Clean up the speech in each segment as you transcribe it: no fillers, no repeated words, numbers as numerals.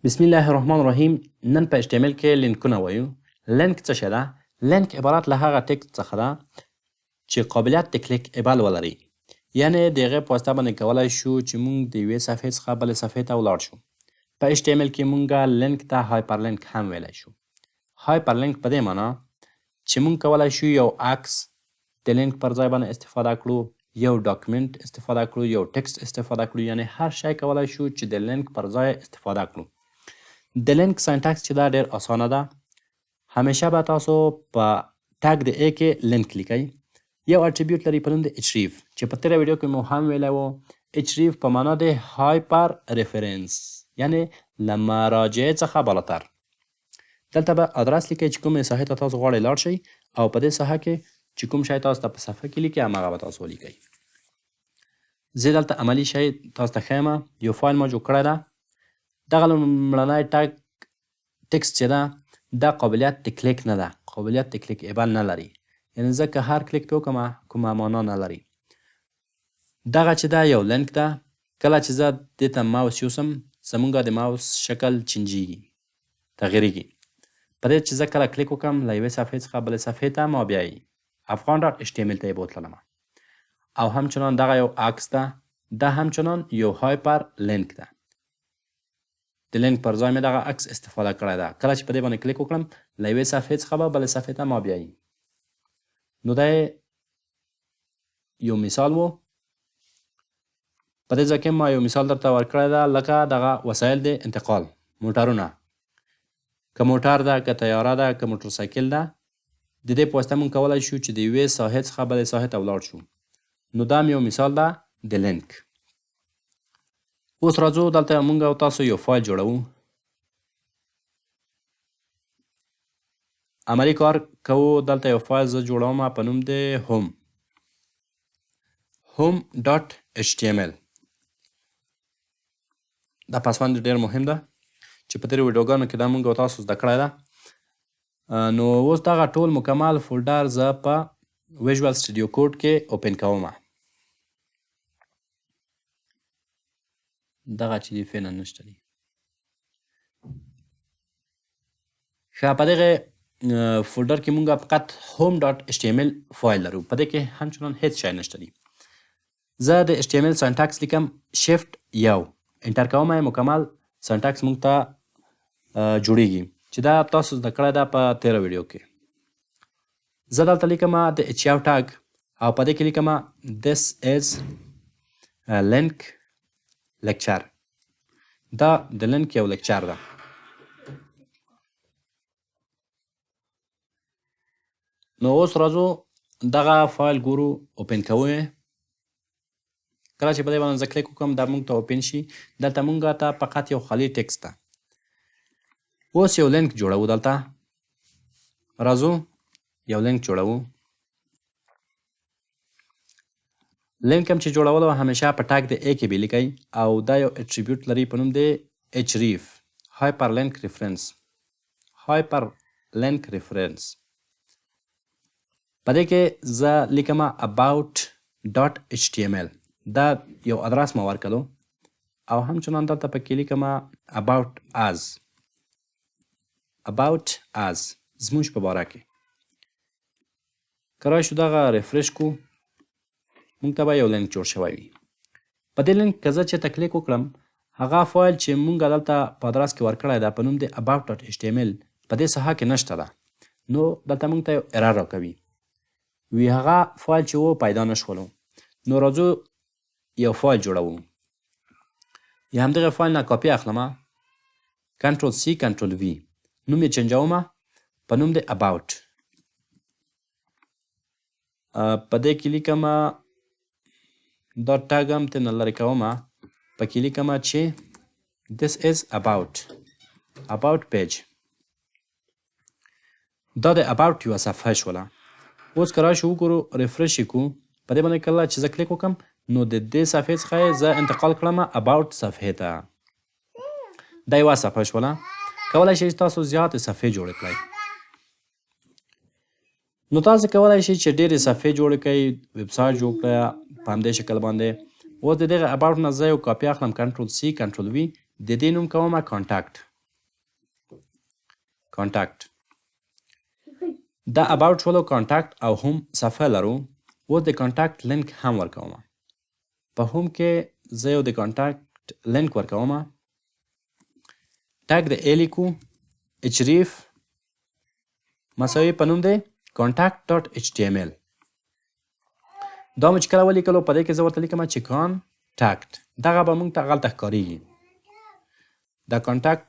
بسم الله الرحمن الرحیم. نن په HTML کې لینکونه وایو. لینک څه شی ده؟ لینک عبارت له هغه text څخه ده چې قابلیت د clickable ولري، یعنې د هغې په واسطه باندې کولی شو چې موږ د یوې صفحې څخه بلې صفحې ته ولاړ شو. په HTML کې موږ لینک ته hyperlink هم ویلی شو. hyperlink په دې معنا چې موږ کولی شو یو عکس د لینک پر ځای باندې استفاده کړو، یو document استفاده کړو، یو text استفاده کړو، یعنې هر شی کولی شو چې د لینک پر ځای استفاده کړو. د link syntax چې دا ډېر اسانه ده. همیشه به تاسو په tag د a کې لینک لیکئ. یو attribute لري په نوم د href چې په تېره ویډیو کې مو هم ویلی و. href په معنا د hyper reference، یعنې له مراجعې څخه بالاتر. دلته به ادرس لیکئ چې کومې ساحې ته تاسو غواړئ لاړ شئ، او په دې ساحه کې چې کوم شی تاسو ته په صفحه کې لیکي هماغه به تاسو ولیکئ. زه دلته عملي شی تاسو ته ښیم. یو فایل ما جوړ کړی ده. دغه لومړنی tag text چې ده دا قابلیت د کلیک نه ده، قابلیت د clickable نه لري، یعنې زه که هر کلیک پرې وکړم کومه معنا نه لري. دغه چې ده یو لینک ده. کله چې زه دې ته ماوس یوسم زمونږ د ماوس شکل چینجیږي، تغیریږي. په دې چې زه کله کلیک وکړم له یوې صفحې څخه بلې صفحې ته ما بیایي افغان.html ته یې بوتللم. او همچنان دغه یو عکس ده، دا همچنان یو hyperlink ده. د لینک پر ځای مې دغه عکس استفاده کړی ده. کله چې په دې باندې کلیک وکړم له یوې صفحې څخه به بلې صفحې ته ما بیایي. نو دا یو مثال و. په دې ځای کې ما یو مثال درته ورکړی ده، لکه دغه وسایل د انتقال، موټرونه، که موټر ده، که طیاره ده، که موټرسایکل ده، د دې په واسطه موږ کولی شو چې د یوې ساحې څخه بلې ساحې ته ولاړ شو. نو دا هم یو مثال ده د لینک. اوس راځو دلته موږ او تاسو یو فایل جوړوو. عملي کار کوو. دلته یو فایل زه جوړوم په نوم د home home.html. دا پسوند ډېر مهم ده چې په تېرو ویډیوګانو کې دا موږ او تاسو زده کړی ده. نو اوس دغه ټول مکمل folder زه په Visual Studio Code کې open کوم. دغه چې دی فعلا نشته دی. ښه، په دغه folder کې موږ فقط home.html فایل لرو، په دې کې همچنان هیڅ شی نشته دی. زه د HTML syntax لیکم، shift 1 enter کوم، مکمل syntax موږ ته جوړیږي چې دا تاسو زده کړی ده په تېره ویډیو کې. زه دلته لیکم د h1 tag او په دې کې لیکم this is a link lecture. دا د لینک یو lecture ده. نو اوس راځو دغه فایل ګورو، open کوو یې. کله چې په دې باندې زه کلیک وکړم دا موږ ته open شي. دلته موږ ته فقط یو خالي text ده. اوس یو لینک جوړوو. دلته راځو یو لینک جوړوو. لینک هم چې جوړولو همیشه په tag د a کې به لیکئ، او دا یو attribute لري په نوم د href، hyperlink reference. hyperlink reference په دې کې زه لیکم about.html. دا یو ادرس ما ورکړو، او همچنان دلته پکې لیکم about us. about us زموږ په باره کې. که راشو دغه refresh کو موږ ته به یو لینک جوړ شوی وي. په دې لینک که زه چېرته کلیک وکړم هغه فایل چې موږ دلته په ادرس کې ورکړی ده په نوم د about.html په دې ساحه کې نشته ده. نو دلته موږ ته یو error راکوي وي هغه فایل چې و پیدا نه شولو. نو راځو یو فایل جوړوو. یا همدغه فایل نه کاپي اخلم، control C control V، نوم یې چنجوم په نوم د about. په دې کې لیکم دا tag هم ترې نه لرې کوم، پکې لیکم چې this is about about page. دا د about یوه صفحه شوله. اوس که راشو وګورو refresh یې کړو، په دې باندې کله چې زه کلیک وکړم نو د دې صفحې څخه یې زه انتقال کړم about صفحې ته. دا یوه صفحه شوله. کولی شئ چې تاسو زیاتې صفحې جوړې کړئ. نو تاسو کولی شئ چې ډېرې صفحې جوړې کړئ، ویب سایټ جوړ کړئ په همدې شکل باندې. اوس د دغه about نه زه یو کاپي اخلم، control C control V، د دې نوم کوم contact. کانټاکټ. دا اباوټ شولو، کانټاکټ او هوم صفحه لرو. اوس د کانټاکټ لینک هم ورکوم. په هوم کې زه یو د کانټاکټ لینک ورکوم. ټګ د ای لیکو، اچریف مساوي په نوم دی contact.html. دا مو چې کله ولیکلو، په دې کې زه ورته لیکم چې کانټاکټ، دغه به مونږ ته هغلته ښکاریږي. دا کانټاکټ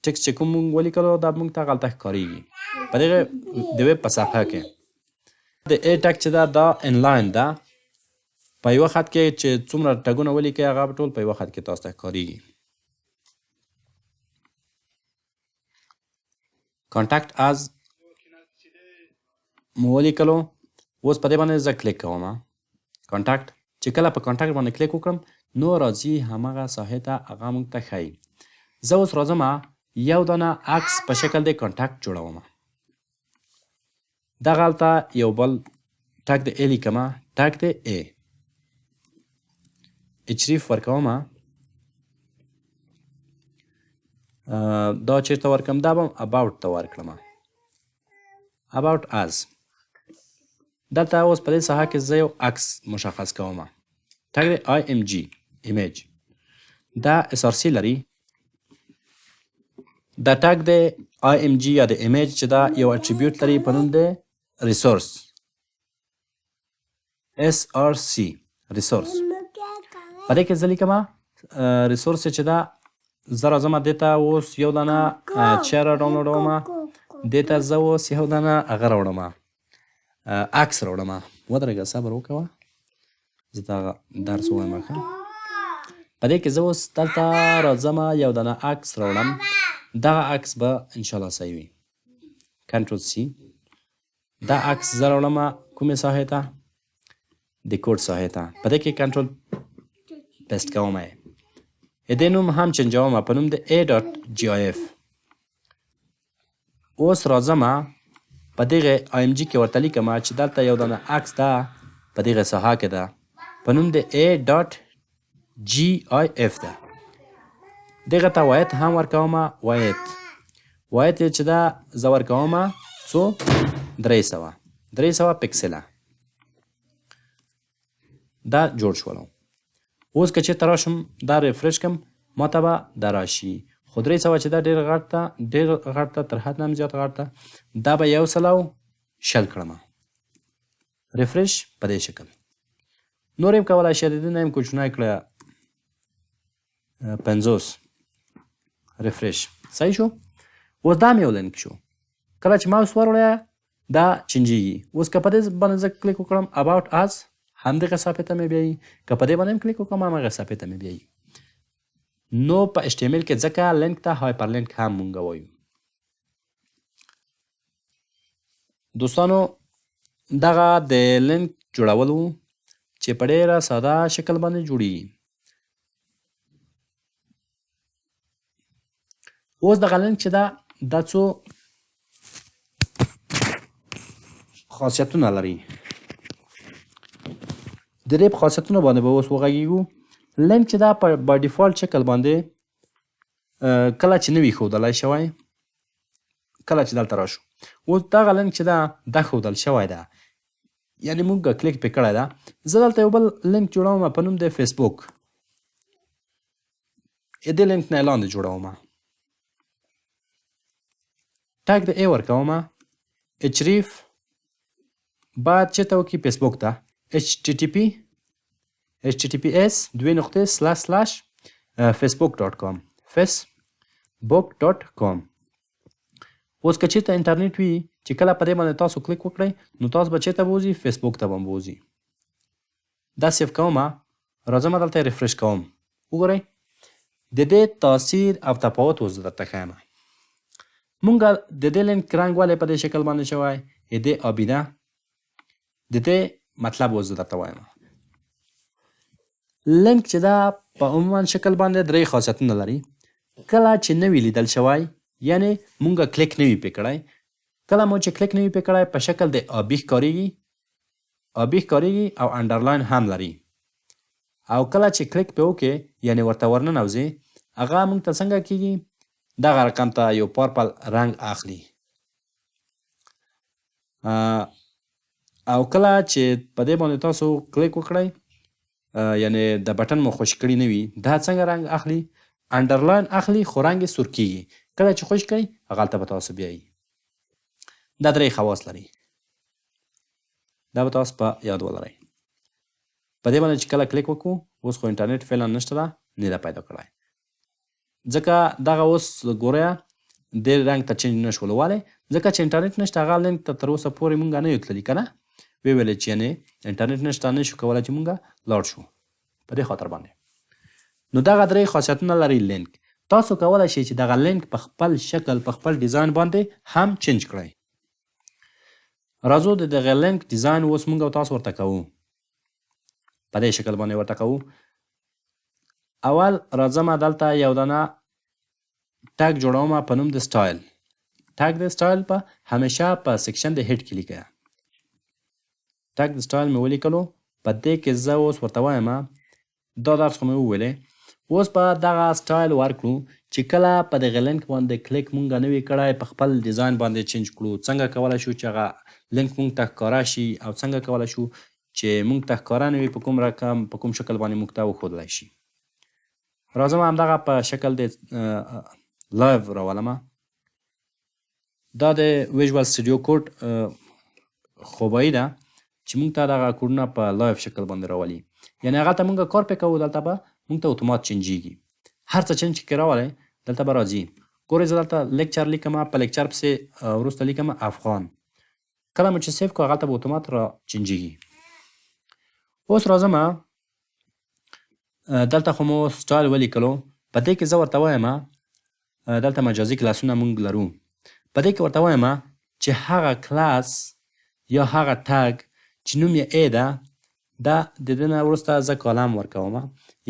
ټیکس چې کوم مونږ ولیکلو، دا مونږ ته هغلته ښکاریږي په دغه د ویب په صفحه کې. د ای ټګ چې ده، دا انلاین ده. په یوه خط کې چې څومره ټګونه ولیکئ، هغه به ټول په یوه خط کې تاسو ته ښکاریږي. کانټاکټ از مو ولیکلو. اوس په دې باندې زه کلیک کوم. کانټاکټ چې کله په کانټاکټ باندې کلیک وکړم، نو راځي هماغه ساحې ته، هغه موږ ته ښایي. زه اوس راځم، یو دانه عکس په شکل د کانټاکټ جوړوم. دغه هلته یو بل ټګ د ای لیکم. ټګ د ای، اچریف ورکوم. دا چیرته ورکم؟ دا به اباوټ ته ورکړم، اباوټ از. دلته اوس په دې ساحه کې زه یو عکس مشخص کوم. ټګ دی آی ام جی، ایمیج. دا اس آر سی لري. دا ټګ دی آی ام جی یا د ایمیج چې دا یو اټریبیوټ لري په نوم دی ریسورس، اس آر سی ریسورس. په دې کې زه لیکم ریسورس چې دا زه راځم دې ته اوس یو دانه چه را ډاونلوډوم. دې ته زه اوس یو دانه هغه راوړم، عکس راوړم. ودرېږه، صبر وکوه، زه دا درس ووایم. ښه، په دې کې زه اوس دلته راځم، یو دانه عکس راوړم. دغه عکس به انشاءالله صحیح وي. کنټرول سی. دا عکس زه راوړم کومې ساحې ته؟ د کوډ ساحې ته. په دې کې کنټرول پیسټ کوم یې. دې نوم هم چنجوم په نوم د a.gif. اوس راځم، په دغه آی ام جی کې ورته لیکم چې دلته یو دانه عکس ده، په دغه ساحه کې ده، په نوم د a.gif ده. دغه ته وایت هم ورکوم. وایت یې چې ده زه ورکوم څو؟ 300، 300 پیکسله. دا جوړ شولو. اوس که چېرته راشم، دا ریفرش کم، ما ته به دا راشي، خو 300 چې دا ډېر غټ ده، ډېر غټ ده، تر حد نه هم زیات غټ ده. دا به 120 کړم. ریفرش. په دې شکل نور هم کولای شئ. د دې نه هم کوچنی کړه، 50. ریفرش. صحیح شو. اوس دا هم یو لینک شو. کله چې ماوس وروړی، دا چنجیږي. اوس که په دې باندې زه کلیک وکړم، اباوټ از، همدغه صفحې ته مې بیایي. که په دې باندې هم کلیک وکړم، هماغه صفحې ته مې بیایي. نو په HTML کې ځکه لینک ته هایپر لینک هم مونږ وایو. دوستانو، دغه د لینک جوړول وو چې په ډیره ساده شکل باندې جوړیږي. اوس دغه لینک چې ده، دا څو خاصیتونه لري. د دې په خاصیتونو باندې به اوس وغږیږو. لینک چې دا په بای ډیفالت شکل باندې کله چې نه وي ښودلی شوی، کله چې دلته راشو، اوس دغه لینک چې ده، دا ښودل شوی ده، یعنی موږ کلیک پې کړی ده. زه دلته یو بل لینک جوړوم په نوم د فیسبوک. دې لینک نه لاندې جوړوم. ټګ د ای ورکوم. اچریف باید چېرته وکړي؟ فیسبوک ته. HTTP https://facebook.com، facebook.com. اوس که چېرته انټرنیټ وي، چې کله په دې باندې تاسو کلیک وکړئ، نو تاسو به چېرته بوځي؟ فیسبوک ته به بوځي. دا سیف کوم، راځم دلته ریفرش کوم. وګورئ د دې تاثیر او تفاوت اوس درته ښیم. مونږ د دې لینک رنګ ولې په دې شکل باندې شوی؟ دې آبي ده. د دې مطلب اوس زه درته وایم. لینک چې دا په عموما شکل باندې درې خاصیتونه لري. کله چې نه وي لیدل شوی، یعنی مونږ کلیک نه وي پې کړی، کله مو چې کلیک نه وي پې کړی، په شکل د آبي ښکاریږي، آبي ښکاریږي او انډرلاین هم لري. او کله چې کلیک پې وکړې، یعنی ورته ورننوځې، هغه مونږ ته څنګه کیږي؟ دغه رقم ته یو purple رنګ اخلي. او کله چې په دې باندې تاسو کلیک وکړئ، یعنې د button مو خوشی کړي نه وي، دا څنګه رنګ اخلي؟ underline اخلي خو رنګ یې سور کیږي. کله چې خوشی کړئ هغلته به تاسو بیایي. دا درې خواص لري، دا به تاسو په یاد ولرئ. په دې باندې چې کله کلیک وکړو، اوس خو انټرنیټ فعلا نشته ده، نه ده پیدا کړی، ځکه دغه اوس ګوره دې رنګ ته change نه شولو. ولې؟ ځکه چې انټرنیټ نشته، هغه لینک ته تر اوسه پورې مونږ نه یو تللي که نه؟ ویې ویلې چې یعنې انټرنیټ نشته، نه شو کولی چې مونږ لاړ شو، په دې خاطر باندې. نو دغه درې خاصیتونه لري لینک. تاسو کولی شئ چې دغه لینک په خپل شکل، په خپل ډیزاین باندې هم change کړئ. راځو د دغه link design اوس مونږ او تاسو ورته کوو، په دې شکل باندې ورته کوو. اول راځم دلته یو دانه tag جوړوم په نوم د style. tag د سټایل په همیشه په section د head کې لیکه. tag د سټایل مې ولیکلو، په دې کې زه اوس ورته وایم، دا درس خو مې وویلې، اوس به دغه سټایل ورکړو چې کله په دغه لینک باندې کلیک مونږ نه وي کړی، په خپل ډیزاین باندې change کړو. څنګه کولی شو چې هغه لینک مونږ ته ښکاره شي، او څنګه کولی شو چې مونږ ته ښکاره نه وي، په کوم رقم، په کوم شکل باندې مونږ ته وښودلی شي. راځم همدغه په شکل د live راولم. دا د Visual Studio Code خوبایي ده چې مونږ ته دغه کوډونه په live شکل باندې راولي. یعنې هغلته مونږ کار پې کوو، دلته به مونږ ته اتومات change یږي. هر څه change کې راولئ دلته به راځي. ګورئ زه دلته lecture لیکم، په lecture پسې وروسته لیکم افغان. کله مو چې save کړو هغلته به اتومات را change یږي. اوس راځم دلته خو مو سټایل ولیکلو، په دې کې زه ورته وایم دلته مجازي کلاسونه مونږ لرو، په دې کې ورته وایم چې هغه کلاس یا هغه tag چې نوم یې a ده، دا د دې نه وروسته زه colon ورکوم،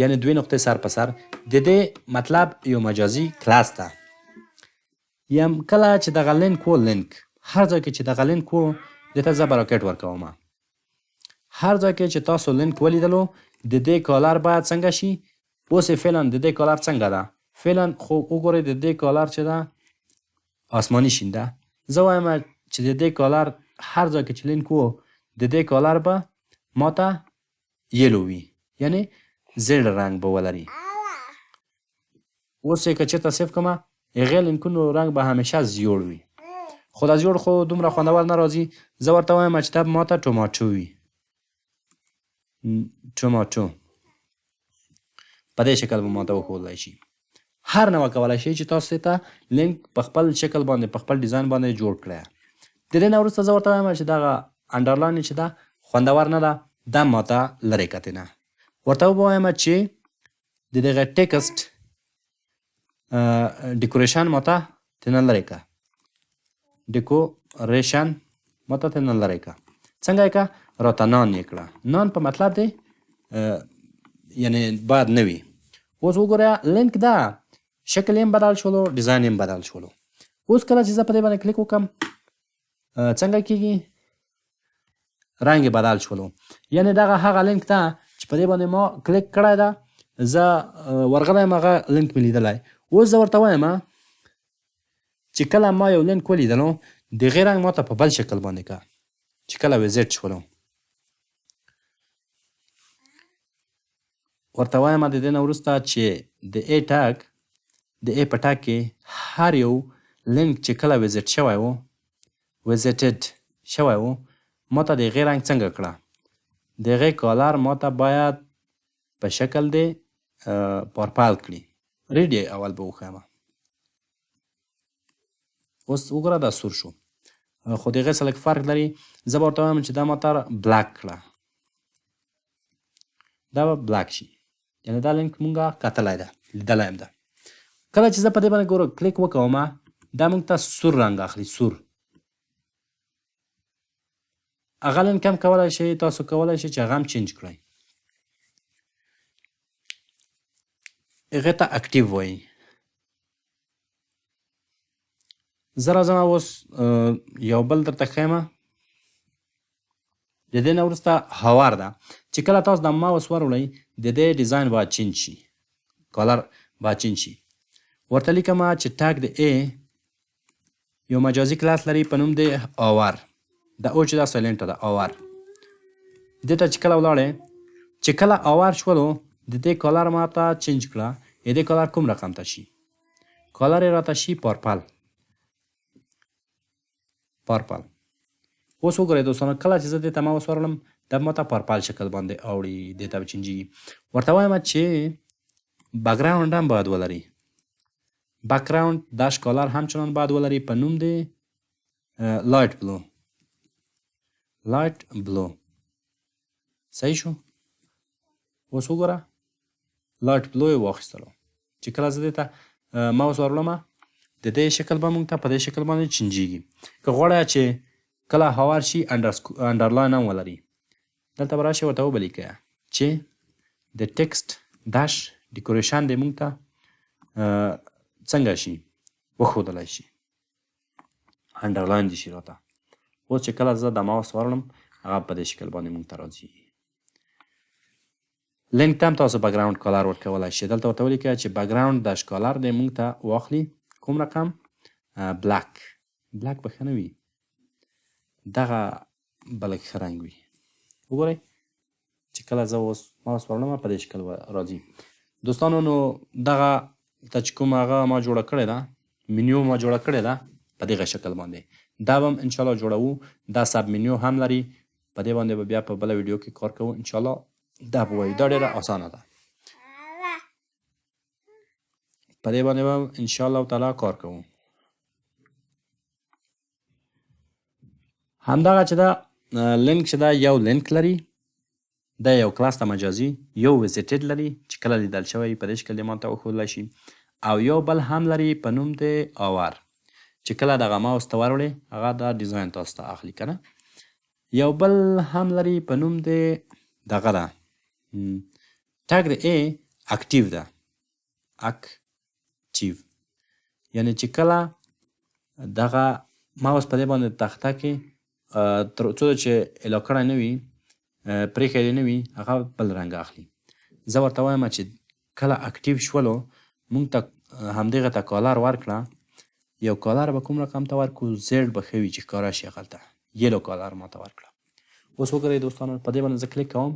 یعنې دوې نقطې سر په سر. د دې مطلب یو مجازي کلاس ده. یم کله چې دغه لینک و، لینک هر ځای کې چې دغه لینک و، دې ته زه bracket ورکوم. هر ځای کې چې تاسو لینک ولیدلو، د دې color باید څنګه شي؟ اوس یې فعلا د دې color څنګه ده؟ فعلا خو وګورئ د دې color چې ده آسماني شین ده. زه وایم چې د دې color هر ځای کې چې لینک و، د دې color به ماته yellow وي، یعنې زیړ رنګ به ولري. اوس یې که چېرته save کړم، هغې لینکونو رنګ به همیشه زیړ وي، خو دا زیړ خو دومره خوندور نه راځي. زه ورته وایم چې دا به ماته tomato وي، tomato په دې شکل به ماته وښودلی شي. هر نوع کولی شئ چې تاسو ته لینک په خپل شکل باندې، په خپل ډیزاین باندې جوړ کړئ. د دې نه وروسته زه ورته وایم چې دغه underline چې ده خوندور نه ده، دا ماته لرې کتې نه. ورته ووایم چې د دغه text decoration ماته ترېنه لرې که، decoration ماته ترېنه لرې که. څنګه یې که؟ راته none یې کړه. none په مطلب دی یعنې باید نه وي. اوس وګوره لینک ده، شکل یې هم بدل شولو، ډیزاین یې هم بدل شولو. اوس کله چې زه په دې باندې کلیک وکړم، څنګه کیږي؟ رنګ یې بدل شولو. یعنې دغه هغه لینک ده چې په دې باندې ما کلیک کړی ده، زه ورغلی یم، هغه لینک مې لیدلی. اوس زه ورته وایم چې کله ما یو لینک ولیدلو، د هغې رنګ ما ته په بل شکل باندې که، چې کله visit شولو. ورته وایم د دې نه وروسته چې د a tag، د a په tag کې هر یو لینک چې کله visit شوی و، visited شوی و، ما ته د هغې رنګ څنګه کړه؟ د هغې color ما ته باید په شکل د purple کړي. red یې اول به وښایم. اوس وګوره دا سور شو، خو د هغې سره لږ فرق لري. زه به ورته وایم چې دا ما ته black کړه، دا به black شي. یعنې دا لینک مونږ کتلی ده، لیدلی هم ده. کله چې زه په دې باندې ګوره کلیک وکوم، دا مونږ ته سور رنګ اخلي، سور. هغه لینک هم کولی شئ، تاسو کولی شئ چې هغه هم change کړئ. هغې ته active وایي. زه راځم اوس یو بل درته ښیم. د دې نه وروسته hover ده چې کله تاسو د ماوس وروړئ، د دې ډیزاین باید change شي، color باید change شي. ورته لیکم چې tag د a یو مجازي کلاس لري په نوم د hover. دا o چې دا silent ده hover. دې ته چې کله ولاړې، چې کله hover شولو، د دې color ما ته change کړه. د دې color کوم رقم ته شي؟ color یې راته شي purple. Purple. اوس وګورئ دوستانو، کله چې زه دې ته ماوس ورغلم، دا ما ته purple شکل باندې اوړي، دې ته به change ېږي. ورته وایم چې background هم باید ولري. Background dash color همچنان باید ولري په نوم د light blue. Light blue. صحیح شو؟ اوس وګوره، light blue یې واخیستلو. چې کله زه دې ته ماوس ورغلم، د دې شکل به موږ ته په دې شکل باندې change ېږي. که غواړی چې کله hover شي underline هم ولري، دلته به راشي ورته وبه لیکئ چې د text dash decoration دې موږ ته څنګه شي وښودلی شي، underline دې شي راته. اوس چې کله زه د ماوس ورغلم، هغه په دې شکل باندې موږ ته راځي. لینک ته هم تاسو background color ورکولای شئ. دلته ورته ولیکئ چې background dash color دې موږ ته واخلي کوم رقم؟ Black. Black به ښه نه وي، دغه به لږ ښه رنګ وي. وګورئ چې کله زه اوس ماوس ورغلم، په دې شکل راځي. دوستانو، نو دغه ته چې کوم هغه ما جوړه کړې ده، منیو ما جوړه کړې ده په دغه شکل باندې، دا به هم انشاءالله جوړوو. دا sub menu هم لري، په دې باندې به بیا په بله ویډیو کې کار کوو انشاءالله. دا به وایو، دا ډېره اسانه ده، په دې باندې به انشاءالله تعالی کار کوو. همدغه چې دا لینک چې دا یو لینک لري، دا یو کلاس ته مجازي، یو visited لري چې کله لیدل شوی په دې شکل دې ماته وښودلی شي، او یو بل هم لري په نوم د hover چې کله دغه ماوس ته وروړې هغه دا design تاسو ته اخلي که نه. یو بل هم لري په نوم د دغه ده tag د a active ده. Active یعنی چې کله دغه ماوس په دې باندې تخته کې تر څو چې اعلا کړی نه وي، پرېښی دې نه وي، هغه بل رنګ اخلي. زه ورته وایم چې کله active شولو، موږ ته همدغه ته color ورکړه. یو color به کوم رقم ته ورکړو؟ زیړ به ښه وي چې ښکاره شي هغلته. Yellow color ما ته ورکړه. اوس وګورئ دوستانو، په دې باندې زه کلیک کوم،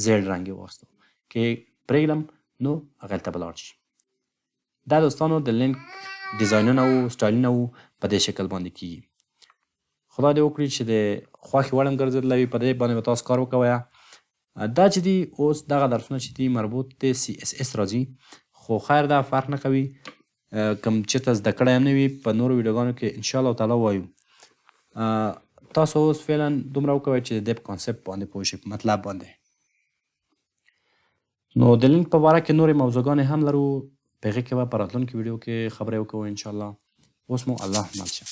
زیړ رنګ یې واخیستو. که پرېږدم نو هغلته به لاړ شي. دا دوستانو د لینک design ونه وو، سټایلونه وو، په دې شکل باندې کیږي. خدای دې وکړي چې د خوښې وړ هم ګرځېدلی وي. په دې باندې به تاسو کار وکوئ. دا چې دي اوس دغه درسونه چې دي مربوط د CSS راځي، خو خیر دا فرق نه کوي، کوم چېرته زده کړی هم نه وي، په نورو ویډیوګانو کې انشاءالله تعالی وایو. تاسو اوس فعلا دومره وکوئ چې د دې په concept باندې پوه شئ، په مطلب باندې. نو د لینک په باره کې نورې موضوعګانې هم لرو، په هغې کې به په راتلونکي ویډیو کې خبرې وکوو انشاءالله. اوس مو الله مل شه.